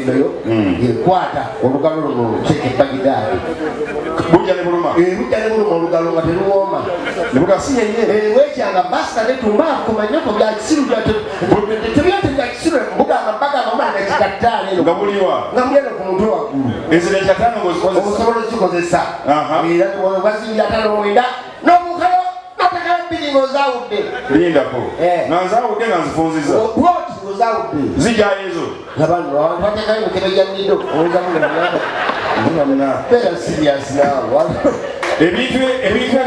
Needle yo ekwata olugalo luno oluteeka e Bagidaadi. Bujja ne buluma. Lujja ne buluma, olugalo nga teruwooma. Ne bugasi yeye. Wekyanga basita netumba kumanyoko bya kisiru, tebyote bya kisiru, bugamba bagamba omwana dakika 5 eno. Nga buliwa? Nga muleno ku mutwe waggulu. Ezo dakika 5 ng'ozikozesa. Osobola ozikozesa. Era bazimbira 59 n'obuukayo n'otekayo bbiri ng'ozaawudde. Lindako. Eh. Nga nzaawudde, nga nzifunziza. Bwoti ng'ozaawudde. Zijjayo ezo. Abantu abantu batekayo emikebe gya needle owozamu. Beera serious naawe. Ebintu ebyo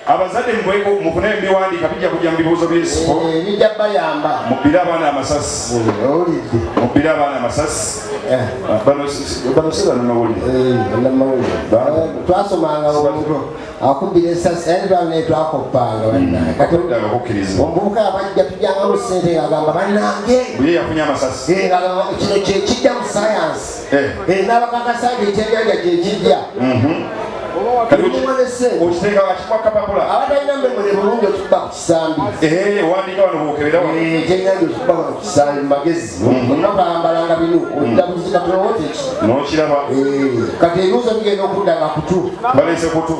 abazadde mubweko mufune ebiwandiika, bijja kujja mu bibuuzo by'esiko. Eh, bijja bayamba. Mubire abaana amasasi. Owulidde? Mubire abaana amasasi. Bano si bannamawulire. Bannamawulire twasomanga, omuntu akubira esasi, naye twalina twakoppanga bannange. Kati Nga kukkiriza. Omuvubuka abajja tujangamu sente ng'agamba, "Bannange," Ye yafunye amasasi. Ng'agamba kino kyekijja mu sayansi. N'abakakasa nti ekyenyanja kyekijja. Kati Muwa ne ssente. Okiteeka wakikuba kapapula. Abatalina memory bulungi, okikuba ku kisambi. Eh, owandiika wano bwokebera wano. Ekyenyanja okikuba wano ku kisambi mu magezi. Olina kwambalanga binu oddabuzi katolowooza eki. N'okiraba. Kati ebibuuzo bigenda okudda nga kutu. Baleese kutu.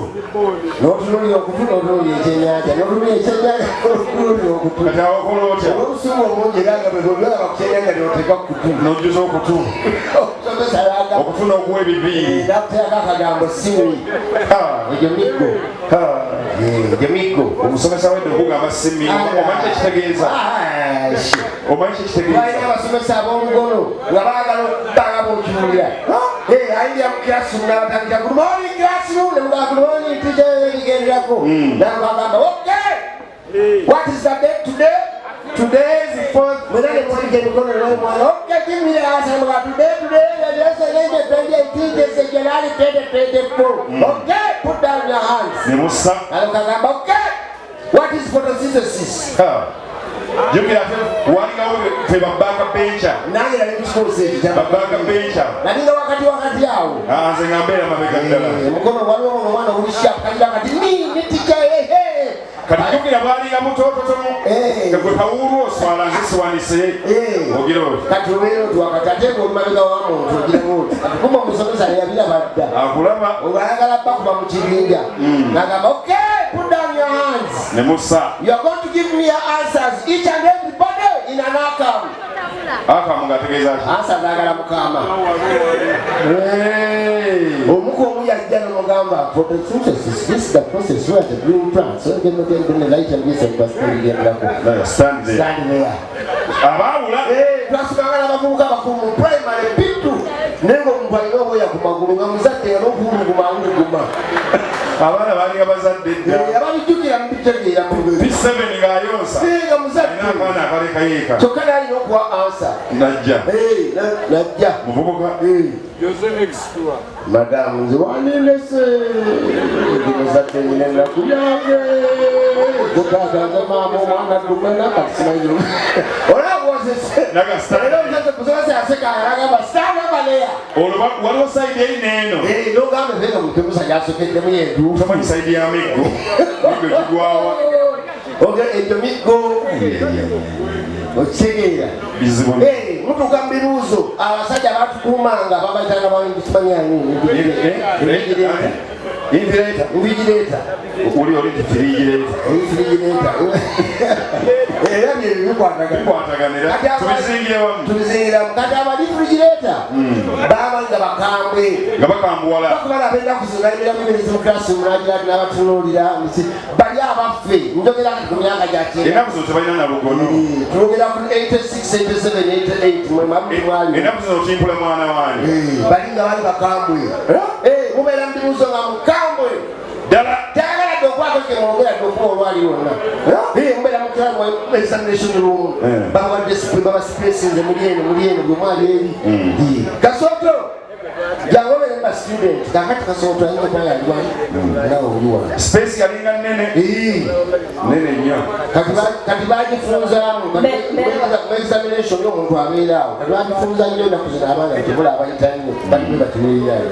N'otunuulira okutu, n'otunuulira ekyenyanja, n'otunuulira ekyenyanja, n'otunuulira okutu. Kati awo okola otya? Olw'obusungu obungi, era nga bwe bwolaba ku kyenyanja n'oteeka ku kutu. N'ojjuza okutu. Omusomesa yaga Okutu n'okuwa ebibi. Nakuteekako akagambo siwi. Egyo miggo. Egyo miggo. Omusomesa wedde okugamba simi, omanyi kyekitegeeza? Omanyi kyekitegeeza? Balina abasomesa ab'omugono nga baagala okubanga bwokiwulira ayingira mu classroom n'abatandika, "Good morning, classroom," ne mugamba, "Good morning, teacher," ebigenderako nabagamba, "Okay, what is the date today?" Today is the fourth. Mwena ne muwanika emikono n'omwana, "Okay, give me the answer." Muga, "Today, today, yes, 2018 is January 2024." "Okay, put down your hands." Ne mussa. Alo kagamba, "Okay, what is photosynthesis?" Jjukira ate walingawo fe ba back bencher. Nange nali mu kikosi ekyo. Ba back bencher. Nalinga wakati wakati awo. Ah, nze nga mbeera mabega ddala. Omukono waliwo ono omwana oguli sharp kalira kati mi ne teacher ehe. Kati jjukira bwalinga mutototomu. Gwe kawuulu oswala, nze siwanise. Ogira oti. Kati obeera oti wakati, ate nga oli mabega wa muntu, ogira oti. Kati kumba omusomesa yabiraba dda. Akulaba. Olwo ayagala bakuba mu kibinja nagamba, "Okay, put down your hands." Ne mussa. "You are going to give me your answers, each and everybody, in an akam." Akamu ng'ategeeza ki? Answers agala mukama. Omuku omu yajja nomugamba, "Photosynthesis, this is the process where the green plants so they can the light and this and There, stand there. Stand there. Abaawula. Twasomanga n'abavubuka bakulu mu primary P2, naye nga omuntu alina obwoya ku magulu nga muzadde nga n'okuwuluguma awuluguma. Abaana balinga bazadde dda. Ababijjukira mubitegeera mu P7 ng'ayonsa. Nga muzadde. Alina akaana akaleka yeeka. Kyokka nalina okuwa answer. Najja. Najja. Muvubuka. Jose Extra. Madamu, nze wanindese ndi muzadde, nyina ennaku yange gutaata, nze maama omwana dumena kati simanyi olabwozese. Naga stand. Era omusomesa yaseka nagamba, "Stand over there." Olwo waliwo side eri n'eno. Nogamba ebenga mukemusa gyasokeddemu yentuufu. Tomanyi side ya miggo, miggo gigwawa. Egyo miggo, okitegeera? Bizibu. Mutuuka mu bibuuzo, abasajja batukuumanga babayitanga basimanyani. Invigilator. Invigilator. Oli refrigerator. Refrigerator era byebyo bikwatagana. Bikwataganira. Tubizingira wamu. Tubizingiramu. Kati aba refrigerator babanga bakambwe. Nga bakambuwala. Bakubala ab'ennaku zino balimira bibirizi mu classroom nagira n'abatunuulira nti bali abaffe, njogera kati ku myaka gya kyenda. Ennaku zino tebalina na lugono. Twogera ku 86, 87, 88, mwe mabi mwali. Ennaku zino otimpula mwana wange. Bali nga bali bakambwe. Mubeera mu bibuuzo nga mukambwe. Ddala. Tayagala dde okwata ke mwogera dde okuba olwali lwonna. Mubeera mu class examination room. Babawadde babaspacinze muli eno, muli eno, bwe mwali eri. Kasooto jangu obeere ba student. Kakati kasooto ayinza okuba yali wali nawe oli wano. Space yalinga nnene nene nnyo. Kati bagifunzaamu mu examination, omuntu abeera awo. Kati bagifunza nnyo ennaku zino, abaana tebula abayita nnyo balibe batunuulirayo.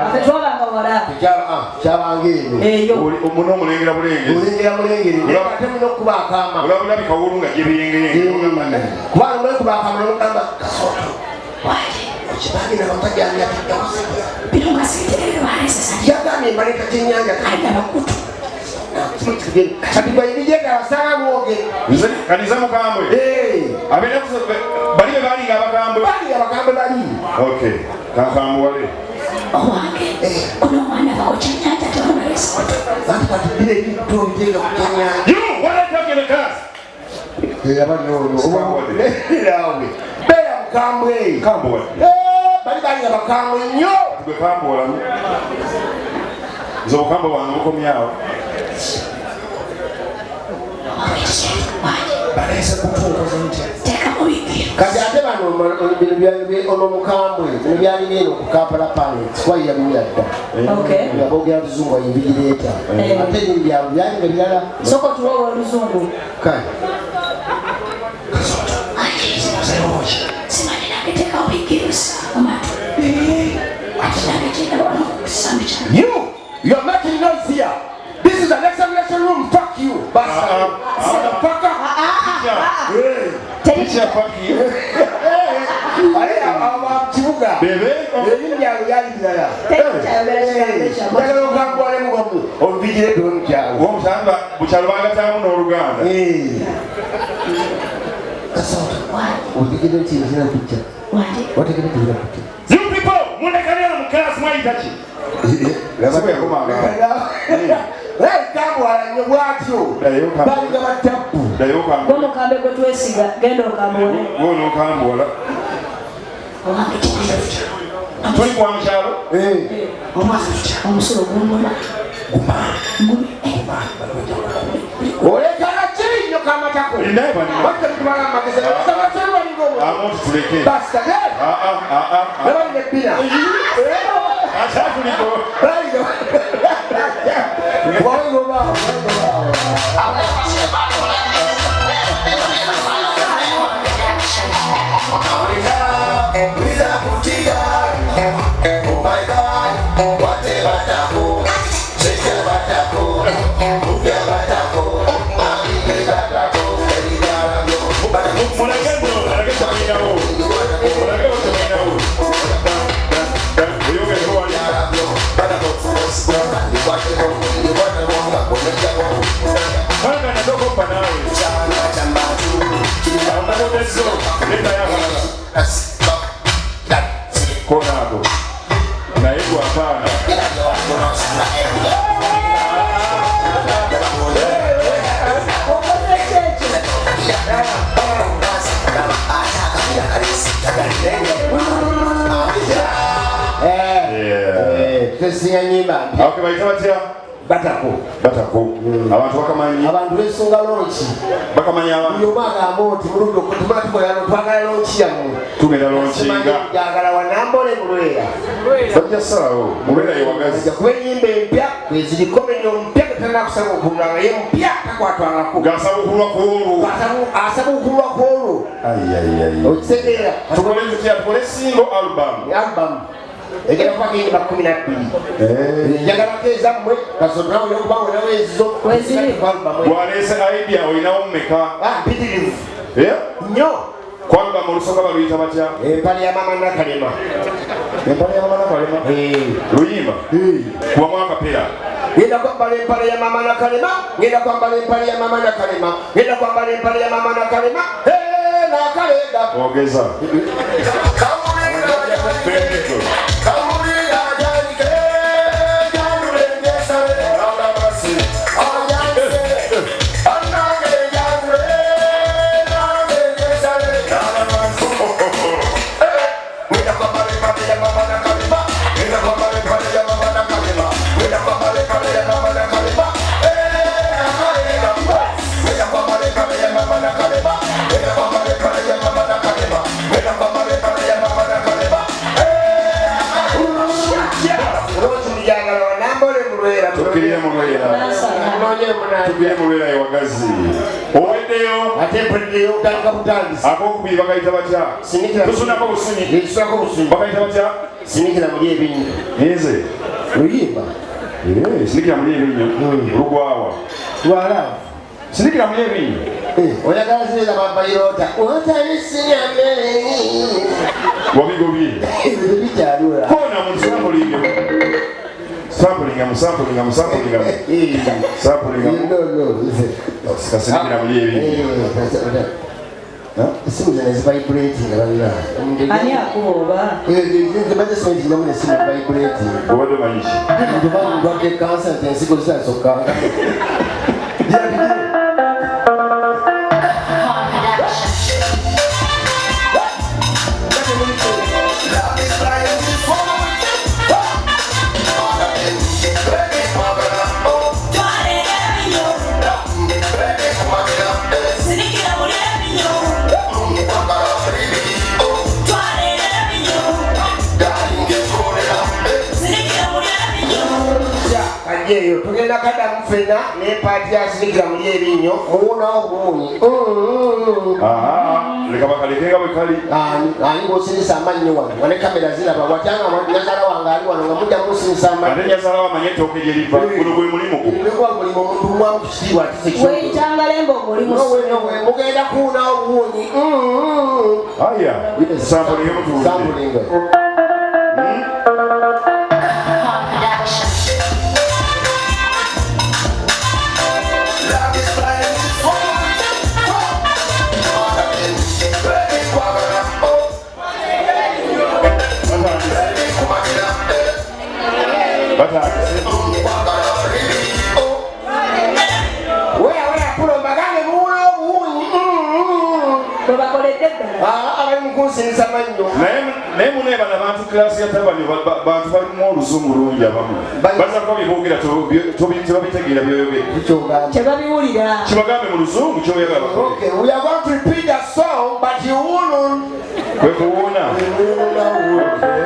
Ate twabanga wala. Kyabanga eno. Eyo. Muno omulengera bulengezi. Olengera mulengere, naye ate mulina okuba akaama. Olabulabika wulu nga gyebiyengeyenge. Kubanga mulina okuba akaama nomugamba, "Kasooto." Okibagenda batajamya yagambye mbaleeta kyenyanja kati gwayirijega abasanga mwogere. Nze kaniza mukambwe. Bali be balinga abakambwe. Bali abakambwe bali. Okay, kankambuwale. Owange, kuno omwana bakukyenyanja tebanalesikutu. Bantu batubire ebintu obiteeka ku kyenyanja. You, what are you talking about? Awe beera mukambwe. Kambuwale. Bali balinga bakambwe nnyo. Gwe kambuwalamu. Nze obukambwe bwange bukomyawo. Baleese kutuukoze ntya? Teekamu bigiro. Kati ate bano bino ono mukambwe bino byalina eno ku Kampala Pirates kuba yabiwera dda. Okay. Nga boogera luzungu ayibigireeta. Ate ebintu byabwe byali nga birala. Sooka otuwe oluzungu. Kale. Simanyi nange teekawo bigiro amatu. Ate nange kyendaba wano ku kisambi kyange. You are making noise here. This is an examination room. Fuck you, bastard. Motherfucker. Teri Teacher, fuck you. Ale aba kibuga. Bebe. Ebintu byabwe byali birala. Teri kyayogera kigambo ekyo. Njagala okambwalemu wamu obubigire omukyalo. Omusanga bukyalo bagataamu n'Oluganda. Kasooto. Obigire nti nzira kujja. Wange. Wategere tuzira kujja. You people, mulekanira mu class mwayita ki? Siku yakomanga. Kambwala nnyo bw'atyo. Ddayo okambwale. Balinga battapu. Ddayo okambwale. Gwe mukambe gwe twesiga, genda okambwale. Gwe onookambuwala. Owange kyendaba. Tuli kwa mukyalo? Omusulo gumbula. Guma. Olekana kiri nnyo kamatako. Naye bano. Bajja kutubala amagezi. Basaba kyali balinga omwo. Amuntu tuleke. Basta, eh? Ah, ah, ah, ah, ah. Ne balina ebbina. Akyatuliko. Balinga. Walinga obaawo, walinga obaawo. Mulage nno, mulage temulinawo. Mulage bo temulinawo. Oyongereko wali. Kale natooka ompa naawe. Amukodezzo, leetayo akalala. Koona ako. Naye gwe apaana. Okoze ki ekyo? Yeah. Tutesinga nnyimba mpya. Okay, bayita batya? Batako. Batako. Abantu bakamanyi. Abantu beesunga lonki. Bakamanyi abantu. Buli omu agamba nti muludde okutumala tukola no twagala lonki yammwe. Tugenda lonkinga. Simanyi njagala wa Nambole Mulwera. Bajja ssalawo. Mulwera ye wagazi. Ajja kuba ennyimba empya kweziri komenya omupya gwe talina kusaba okulwa nga ye mupya takwatwangako. Ng'asaba okulwa ku olwo. Asaba okulwa ku olwo. Ai, ai, ai. Okitegeera? Tukole tutya? Tukole single album. Album. Egenda kuba kiyimba 12. Njagala ko ezammwe, kasooto nawe olina okuba olinawo ezizo. Weziri. Ku album eyo. Bw'aleese idea olinawo mmeka? Ah, mpitirivu. Nnyo. Ku album olusooka baluyita batya? Empale ya Mama Nakalema. Empale ya Mama Nakalema? Luyimba? Kubamu akapera. Ngenda kwambala empale ya Mama Nakalema, ngenda kwambala empale ya Mama Nakalema, ngenda kwambala empale ya Mama Nakalema. Hey, Nakalema. Ogeza. Tukirire mu Lwera ewagazi. Oweddeyo. Ate mpuliddeyo okutandika butandisi. Ak'okubiri bakayita batya? Sinikira. Tusunako busunyi. Tusunako busunyi. Bakayita batya? Sinikira muli ebinnyo. Nze. Luyimba. Sinikira muli ebinnyo. Lugwawa. Lwala. Sindikira muli ebinyo. Oyagala zireza babayirota. Otali sinyame. Wabigobye. Ebyo bikyalula. Kona mu sampling. Sampling mu sampling mu sampling mu. Sampling mu. No, no. Kasindikira muli ebinyo. Esimu zino zivibrating banna. Ani akuba oba? Nzimaze simanyi kinamu nesimu vibrating. Obadde omanyi ki? Ntuba ndwadde kansa nti ensigo zitandise okukanga. Kajjeeyo tugenda kaddamu ffenna ne paati yasinikira muli ebinnyo muwunawo buwunyi. Aha, leka bakaleke nga bwe kali. Ani ng'osinisa amannyo wano nga ne kamera ziraba watyanga nyazaala wange ali wano nga muddamu musinisa amannyo. Ate nyazaala wamanye ettooke gye liva. Guno gwe mulimu gwo. Guba mulimu omuntu mwamu ku kitiibwa ate si kyoto. Weeyitanga lemba omulimu. Mugenda kuwunawo buwunyi. Aya, sampulinga mutuwulire. Sampulinga. Batandise. Weya weya pulo mbagambe muwunawo buwunyi. Bwe bakoledde ddala. Abali mu kunsinisa mannyo. Naye muneebana bantu kilasi ya tabani bantu balimu oluzungu lungi abamu. Baza kuba bye boogera tebabitegeera byoyogera. Kyogamba. Tebabiwulira. Kibagambe mu luzungu ky'oyagala bakole. Okay, we are going to repeat the song, but you won't. Kwe kuwuuna.